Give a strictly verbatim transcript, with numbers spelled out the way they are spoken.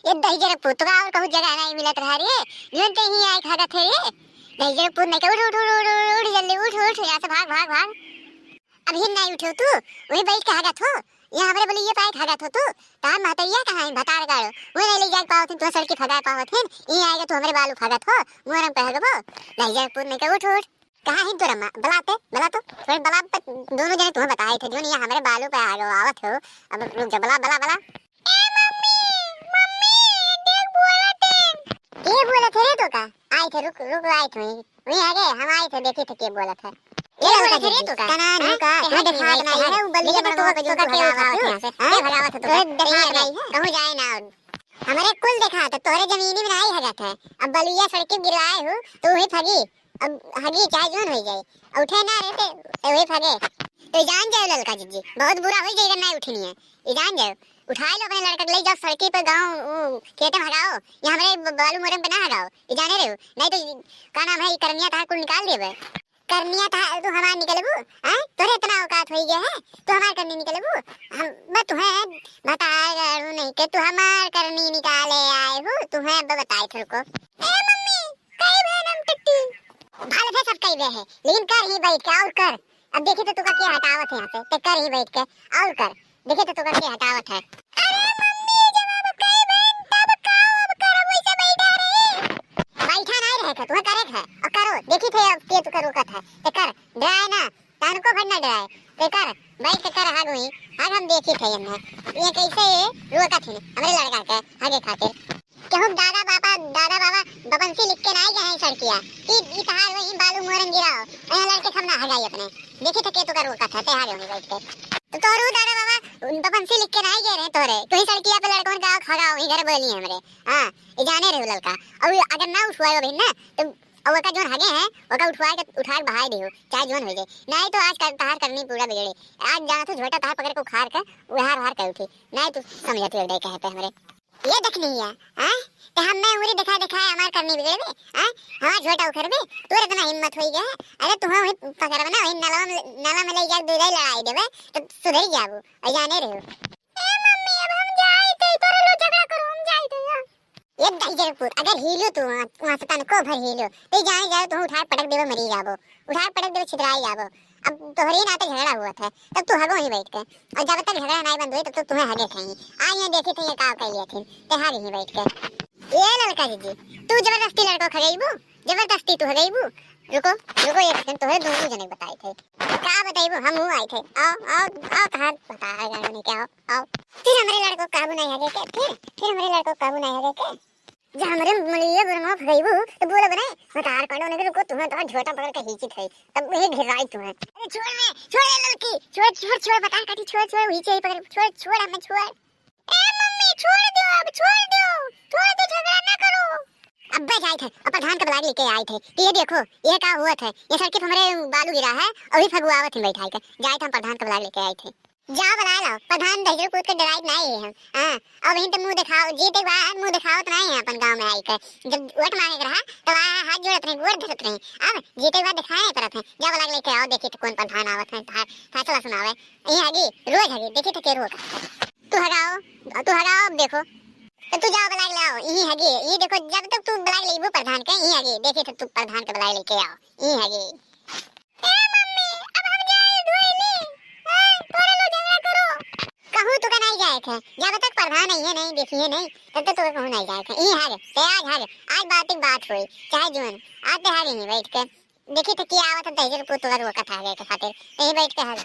ए दहिजर पूत, तोका और कहूँ जगह नाहीं मिलत रहा रे, जौन ते ही आइके हगत है रे। दहिजर पूत नहीं का, उठ, उठ, जल्दी उठ, उठ, यहाँ से भाग, भाग, भाग। अभी नाहीं उठो तू, वहीं बैठ के हगत हो। यहाँ हमरे बलुइये पे आइके हगत हो तू। तार महतरिया कहाँ है, भतार गाड़ो। वो नहीं ले जाके पावत हिन, तू सड़की फगाए पावत हिन। ये आएगा तू हमरे बालू फगत हो, मोरम पे हगबो। दहिजर पूत नहीं का, उठ, उठ। कहाँ है तोर अम्मा? बलाते, बला तो। थोड़े बला पे दोनों जने तुम्हें बताए थे, जौन यहाँ हमरे बालू पे आ गए, आवत हो। अब रुक जा, बला, बला, बला। ए मम्मी, मम्मी, देख बोलत है। के बोलत है रे तोका? आए थे, रुक, रुक, आए थे। वहीं, वहीं आ गए, हम आए थे, देखे थे के बोलत है। के बोलत है रे तोका? तना हाँ? नुका, ते तुम्हें हाथ देखात नहीं नहीं है, है, वो बलिया देखे तो बड़वा तोका, के जो तोका के भगावत उठावत है। यहाँ से, हाँ? के भगावत है तोका? तोरे देखात नहीं है। कहूँ जाए ना। हमरे कुल देखात है, तोरे जमीनी में नाहीं हगत है। अब बलुइया सड़की गिराए हो, तो वहीं फगी। अब हगी चाहे जौन होई जाए, उठे ना रहते, तो वही फगे। तो जान जाओ ललका जिज्जी, बहुत बुरा होई जाए अगर ना उठनी है। ये जान जाओ, उठाए लो अपने लड़का के, ले जाओ सड़की पे गाँव, ऊ, खेते में हगाओ, या हमरे ब-, बालू मोरम पे ना हगाओ, ये जाने रहो, नहीं तो ये, का नाम है, ये करनिया तहार कुल निकाल देबे। करनिया तहार तू हमार निकलबू, हैं? तोरे इतना औकात होई गया है, तू हमार करनी निकलबू? हम, ब-, तुम्हें बताए नहीं के तू हमार करनी निकाले आए हो, तुम्हें ब-, बताए थे रुको। ए मम्मी, कई बहन हम टट्टी। भले सब कई बे है, लेकिन कर ही बैठ के और कर। अब देखी तो तोका के हटावत है यहाँ से, ते कर ही बैठ के और कर। देखी तो तोका के हटावत है। अरे मम्मी, जब अब कई बहन, तब का अब करब, वैसे बैठा रही। बैठा नहीं रहे थे, तुम्हें करे थे और करो। देखी थे अब के तोका रोकत है, ते कर, डराए ना, तनको भर ना डराए। ते कर, बैठ के कर, हाग हुई, हाग हम देखी थे हमने। ये कैसे ये रोकत है हमरे लड़का के हागे खातिर। केहू दादा बाबा, दादा बाबा बपंसी लिख के नाई गए हैं सड़किया कि ई तहार वही बालू मोरन गिराओ, यहाँ लड़के हम ना हगाई अपने। देखी तो के तोका रोका था, ते हागे वहीं बैठ के। तो तोरू दादा बाबा बपंसी लिख के नाई गए रहे तोरे, तू ही सड़किया पे लड़कन का हगाओ, ही घर बोली हमरे। हाँ, ये जाने रहे ललका। और अगर ना उठवाए अभी ना, तो और ओका जोन हगे हैं, ओका उठवाए के, उठा के बहाए दियो, चाहे जोन हो जाए। नहीं तो आज कर, तहार करनी पूरा बिगड़े। आज जाना तू झोटा तहार पकड़ के उखाड़ के, उहार उहार के उठी। नहीं तू समझती हो कहे पे हमरे। ये देख नहीं है, हाँ? तो हम मैं उंगली दिखाए दिखाए हमार करनी बिगड़बे, हाँ? हमार झोटा उखड़बे, तोर इतना हिम्मत होई गया है? अरे तुम्हें वही पकड़बे ना, वही नलवा में, नलवा में ले जाके दूध ही लड़ाई देबे, तो सुधर जाबू, और जाने रहो। ए मम्मी, अब हम जाई थे, तोरे लो झगड़ा करो, हम जाई थे, हाँ। ये दहिजर पूत, अगर हिलो तू वहाँ, वहाँ से तनको भर हिलो, तो जाने जाओ, तू उठाए पटक देबो, मरी जाबो, उठाए पटक देबो, छितराई जाबो। अब तोहरे नाते झगड़ा हुआ था, तब तू हगो ही बैठ के, और जब तक झगड़ा नहीं बंद हुई, तब तक तुम्हें हगे खाई। आ ये देखी थे, ये का कर लिया थी, ते हार ही बैठ के। ये ललका दीदी, तू जबरदस्ती लड़को खगेबू, जबरदस्ती तू हगेबू। रुको, रुको, एक सेकंड, तोहरे दोनों जने बताए थे। का बताइबू, हम हूँ आए थे। आओ, आओ, आओ, कहाँ बता है गाड़ी में, क्या आओ, आओ। फिर हमरे लड़को काबू नहीं हगे के, फिर, फिर हमरे लड़को काबू नहीं हगे के। जब हमरे मुलिया बुरंगवा फगइबू, तो बोला बने, बतार कांडो नहीं, रुको, तुम्हें तो झोटा पकड़ के खींची थे, तब वही घिराई तुम्हें। अरे छोड़ बे, छोड़ रे ललकी, छोड़, छोड़, छोड़, बतार काटी, छोड़, छोड़, वही चाहिए पकड़, छोड़, छोड़, हमें छोड़। ए मम्मी, छोड़ दो, अब छोड़ दो, छोड़ दो, झगड़ा ना करो। अब्बे जाए थे, और प्रधान के बुला के लेके आए थे कि ये देखो, ये का हुआ था, ये सड़की पे हमरे बालू गिरा है, और भी फगुआवत ही बैठा के। जाए थे, हम प्रधान के बुला के लेके आए थे। जा बुला लाओ, प्रधान दहिजर पूत के डराई नहीं है हम। हाँ, अब हिन तो मुंह दिखाओ, जीते के बाद मुंह दिखाओ तो नहीं है अपन गांव में आई के। जब वोट मांगे के रहा, तो आ हाथ जोड़त रहे, गोड़ धरत रहे। अब जीते के बाद दिखाए नहीं परत है। जा बुला के लेके आओ, देखी तो कौन प्रधान आवत है, फै-, फैसला सुनावे। यही हगी, रोज हगी, देखी तो के रोक। तू हगाओ, तू हगाओ, अब देखो। तो तू जाओ बुला के ले आओ, यही हगी, ये देखो, जब तक तू बुला के लेबू प्रधान के, यही हगी, देखी तो तू प्रधान के बुला के लेके आओ, यही हगी। ए मम्मी, अब हम जाए धोइली। ए, तोरे लो झगड़ा करो। कहूँ तोका नहीं जाए थे। जब तक प्रधान आई है नहीं, देखी है नहीं, तब तक तोका कहूँ नहीं जाए थे। ई हाल, ते आज हाल, आज बात एक बात हुई, चाहे जुअन, आज ते हाल यहीं बैठ के। देखी थे कि आवत है दहिजर पूत तोका रोकत है के खातिर। यहीं बैठ के हाल।